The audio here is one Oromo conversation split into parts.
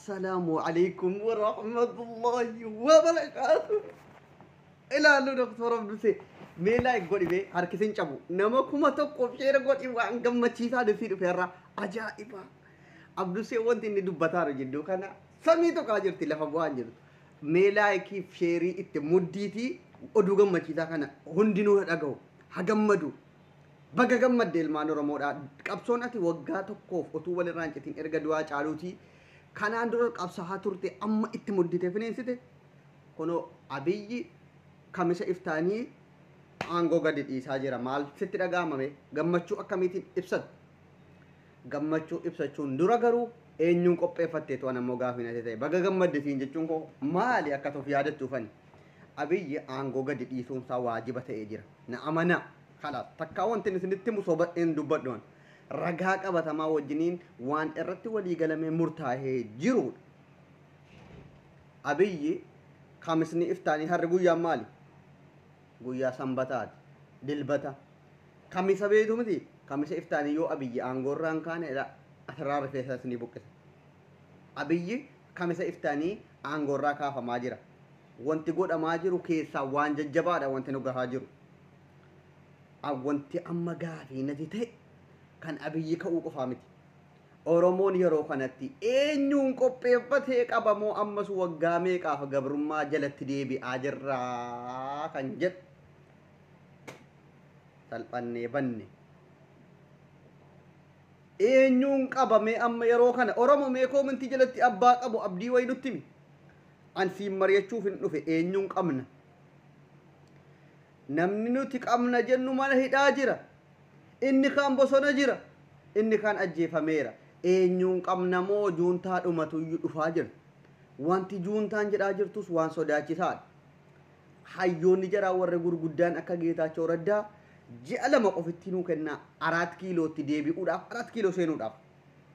Assalaamu alaikum wa rahmatullahi wa barakaatuh. Ilaallu Doktor Abdusee. Mee like godhi mee harki sin cabu. Nama 1000 share godhi waan gammachiisaa dhufii dhufeerra ajaa'iba. Abdusee wanti inni dubbataa jiru jidduu kana samii tuqaa jirti lafa bu'aan jirtu. Mee like share itti muddiitii oduu gammachiisaa kana hundinuu dhaga'u. Ha gammadu. Baga gammadde ilmaan Oromoodhaa. Qabsoon ati waggaa tokkoof utuu walirraa hin citin erga du'aa caaluutii kanaan dura qabsaa'aa turte amma itti muddite finiinsite. Kunoo Abiyyi kamisa iftaanii aangoo gadi dhiisaa jira. Maal sitti dhaga'amame? Gammachuu akkamiitiin ibsattu? Gammachuu ibsachuun dura garuu eenyuun qopheeffattee to'an ammoo gaafii natti ta'e. Baga gammadde siin jechuun koo maali akka ta'uuf yaadachuufani? Abiyyi aangoo gadi dhiisuun isaa waajiba ta'ee jira. Na amanaa. Kalaas takkaa wanti isinitti himu soba hin dubbadhu. Ragaa qabatamaa wajjiniin waan irratti walii galamee murtaa'ee jirudha. Abiyyi kamisni iftaanii harri guyyaan maali? Guyyaa sanbataati. Dilbata. Kamisa beektu miti? Kamisa iftaanii yoo Abiyyi aangoo irraa hin kaane asirraa rifeensa isinii buqqisa. Abiyyi kamisa iftaanii aangoo irraa kaafamaa jira. Wanti godhamaa jiru keessaa waan jajjabaadha wanti nu gahaa jiru. Wanti amma gaafii nati ta'e kan Abiyyi ka'uu qofaa miti. Oromoon yeroo kanatti eenyuun qopheeffatee qabamoo ammas waggaa meeqaaf gabrummaa jalatti deebi'aa jirraa kan jedhu salphannee banne. Eenyuun qabamee amma yeroo kana Oromoo mee koomintii jalatti abbaa qabu abdii wayii nutti himi. An siin mari'achuuf hin dhufe eenyuun qabna. Namni nuti qabna jennu mana hidhaa jira. Inni kaan bosona jira. Inni kaan ajjeefameera. Eenyuun qabna moo juuntaa dhumatuyyuu dhufaa jira. Wanti juuntaan jedhaa jirtus waan sodaachisaadha. Hayyoonni jaraa warri gurguddaan akka Geetaachoo Raddaa ji'a 2 qofitti nuu kennaa 4 kiilootti deebi'uudhaaf 4 kiiloo seenuudhaaf.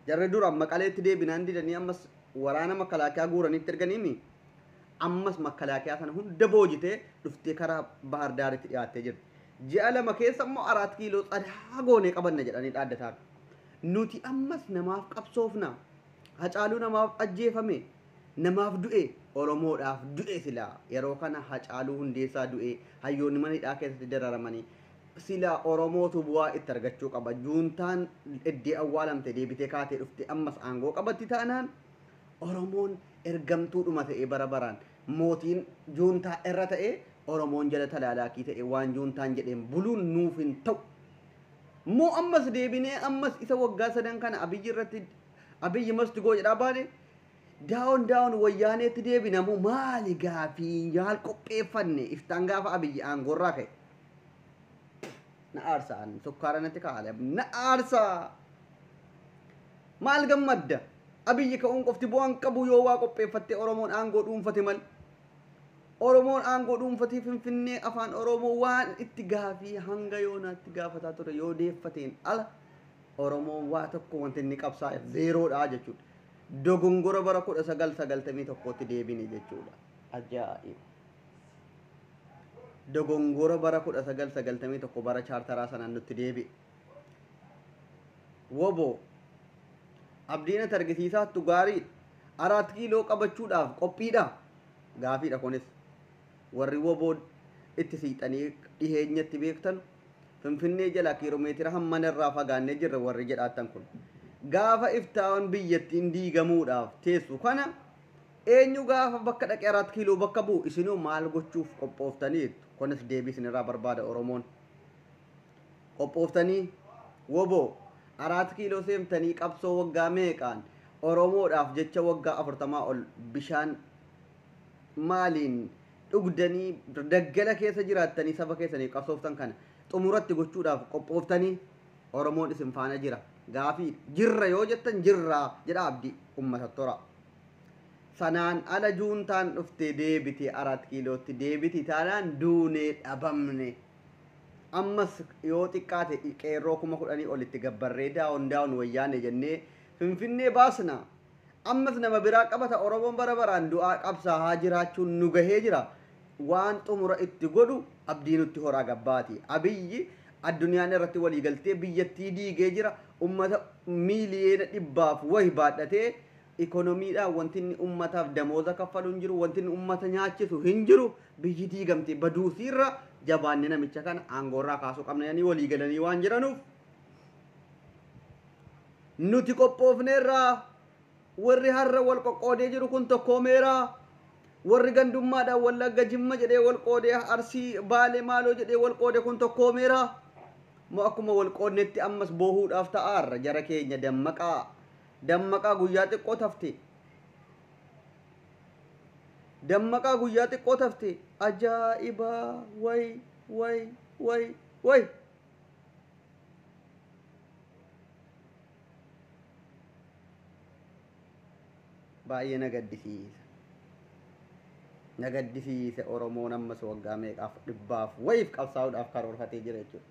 Jarri duraan Maqaleetti deebinaan didanii ammas waraana makalaakiyaa guuranitti erganiimi. Ammas makalaakiyaa sana hunda boojitee dhuftee karaa Bahar Daaritti dhiyaattee jirti. Ji'a 2 keessa immoo 4 kiiloo tsadaa goonee qabanna jedhanii dhaaddataa. Nuti ammas namaaf qabsoofna. Hacaaluu namaaf ajjeefame. Namaaf du'e. Oromoodhaaf du'e silaa. Yeroo kana Hacaaluu Hundeessaa du'e. Hayyoonni mana hidhaa keessatti dararamanii. Silaa Oromootu bu'aa itti argachuu qaba. Juuntaan iddee awwaalamte deebitee kaatee dhufte ammas aangoo qabatti taanaan Oromoon ergamtuudhuma ta'e bara baraan mootiin juuntaa irra ta'e Oromoon jala talaalaakii ta'e waan juuntaan jedheen buluun nuuf hin ta'u. Moo ammas deebinee ammas isa waggaa 3 kana Abiyyi irratti Abiyyi must go jedhaa baane daawon daawon wayyaaneetti deebina moo maali gaafii yaal qopheeffanne iftaan gaafa Abiyyi aangoorraa ka'e. Na aarsa sukkaara natti kaa'ale na aarsa. Maal gammadda? Abiyyi ka'uun qofti bu'aan qabu yoo waa qopheeffatte Oromoon aangoo dhuunfate mal. Oromoon aangoo dhuunfatee Finfinnee afaan Oromoo waan itti gaafii hanga yoonaatti gaafataa ture yoo deeffateen ala Oromoon waa tokko wanti inni qabsaa'eef zeeroodha jechuudha. Dogongora bara 1991tti deebine jechuudha. Ajaa'iba! Dogongora bara 1991 bara chaartaraa sanaan nutti deebi'e. Woboo abdiin ati argisiisaattu gaariidha. 4 kiiloo qabachuudhaaf qophiidha. Gaafiidha kunis. Warri woboo itti siixanii dhiheenyatti beektan Finfinnee jalaa kiiloomeetira hammana irraa fagaannee jirra warri jedhaattan kun. Gaafa iftaan biyyattiin diigamuudhaaf teessu kana eenyu gaafa bakka dhaqee 4 kiiloo bakka bu'u isinoo maal gochuuf qophooftaniitu? Kunis deebii isinirraa barbaada Oromoon. Qophooftanii woboo 4 kiiloo seemtanii qabsoo waggaa meeqaan Oromoodhaaf jecha waggaa 40 ol bishaan maaliin dhugdanii daggala keessa jiraattanii saba keessaniif qabsooftan kana xumuratti gochuudhaaf qophooftanii Oromoon isin faana jira. Gaafii jirra yoo jettan jirraa jedha abdii uummata tora. Sanaan ala juuntaan dhuftee deebite 4 kiilootti deebiti taanaan duunee dhabamne. Ammas yoo xiqqaate qeerroo 10,000 olitti gabbarree daawon daawon wayyaane jennee Finfinnee baasna. Ammas nama biraa qabata Oromoon bara baraan du'aa qabsaa'aa jiraachuun nu gahee jira. Waan xumura itti godhu abdii nutti horaa gabbaati. Abiyyi addunyaan irratti walii galtee biyyattii diigee jira. Uummata miiliyoona 100 wahi baadhatee Ikonomiidhaan wanti inni ummataaf damooza kaffalu hin jiru, wanti inni ummata nyaachisu hin jiru. Biyyi diigamte baduusiirra jabaanne namicha kana aangoorraa kaasuu qabna jedhanii walii galanii waan jiranuuf nuti qophoofneerraa. Warri har'a wal qoqqoodee jiru kun tokkoomeera. Warri gandummaadhaan Wallagga Jimma jedhee wal qoodee, Arsii Baalee maaloo jedhee wal qoode kun tokkoomeera. Moo akkuma wal qoodnetti ammas boohuudhaaf ta'aarra? Jara keenya, dammaqaa, dammaqaa, guyyaa xiqqoo tafte. Dammaqaa, guyyaa xiqqoo tafte. Ajaa'iba! Way way way way! Baay'ee na gaddisiisa. Na gaddisiise. Oromoon ammas waggaa meeqaaf dhibbaaf wayiif qabsaa'uudhaaf karoorfatee jira jechuudha.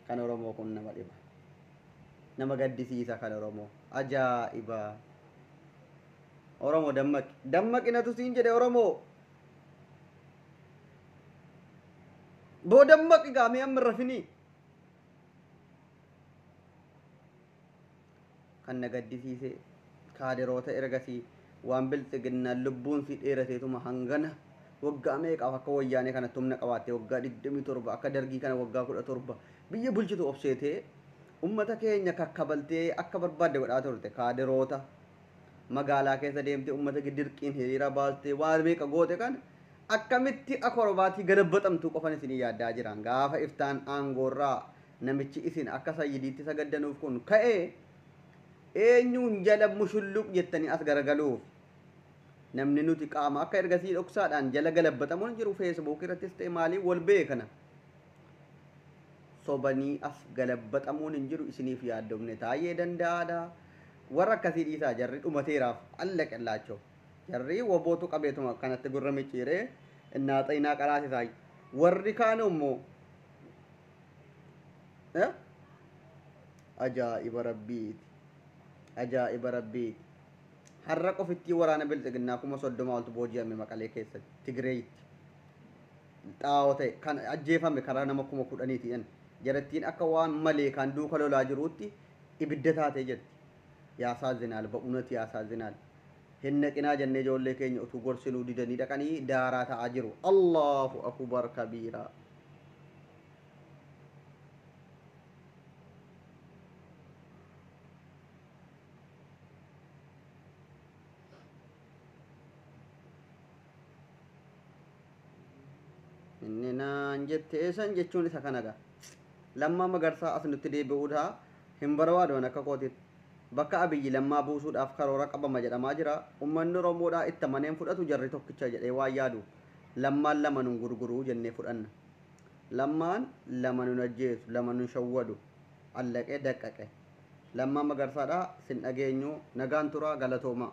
Kan Oromoo kun nama dhiba. Nama gaddisiisa kan Oromoo. Ajaa'iba! Oromoo, dammaqi. Dammaqinatu siin jedhe Oromoo. Boo dammaqi gaamee amma rafinii. Kan na gaddisiise kaadiroota ergasii waan biltsiginnaan lubbuun si dheerateetuma hangana waggaa meeqaaf akka wayyaanee kanatti humna qabaatte, waggaa 27, akka dargii kana waggaa 17 biyya bulchitu obseetee ummata keenya kakkabaltee akka barbaadde godhaa turte, kaadiroota magaalaa keessa deemtee ummata dirqiin hiriira baastee waan meeqa goote kana akkamitti akorobaatii galabbaxamtuu qofan isinii yaaddaa jiran. Gaafa iftaan aangoorraa namichi isin akka sayyidiitti sagaddanuuf kun ka'ee, eenyuun jala mushulluq jettanii as garagaluuf? Namni nuti qaama akka ergasii dhoksaadhaan jala galabbaxamuun jiru, Facebook irrattis ta'e maaliin wal beekana, sobanii as galabbaxamuun hin jiru. Isiniif yaaddomne taayee danda'aadha. Warra akkasii dhiisaa, jarri dhumateeraaf allaqellaachoo. Jarri wobootu qabeetuma akkanatti gurra micciiree innaa xaynaa qaraasisaa. Warri kaan immoo ajaa'iba rabbiiti, ajaa'iba rabbiiti. Har'a qofittii waraana bilxiginnaa 30,000 oltu booji'ame Maqalee keessatti, Tigireeyitti. Xaa'oo ta'e kan ajjeefame karaa nama 10,000ti. Jarattiin akka waan malee kan duuka lolaa jiruutti ibidda taatee jirti. ያሳዝናል፣ በእውነት ያሳዝናል። Hin naqinaa jennee ijoollee keenya utuu gorsinuu didanii dhaqanii daaraa ta'aa jiru. الله أكبر كبيرا. Inni naan jettee san jechuun isa kana gaa. Lammaa Magarsaa as nutti deebi'uudhaa hin barbaadan akka kootitti. Bakka Abiyyi Lammaa buusuudhaaf karoora qabama jedhamaa jira. Uummanni Oromoodhaa itti amaneen fudhatu jarri tokkicha jedhee waan yaadu. Lammaan lama nun gurguruu jennee fudhanna. Lammaan lama nun ajjeesu, lama nun shawwadu. Allaqee daqqaqe. Lammaa Magarsaadhaa sin dhageenyu, nagaan turaa, galatooma.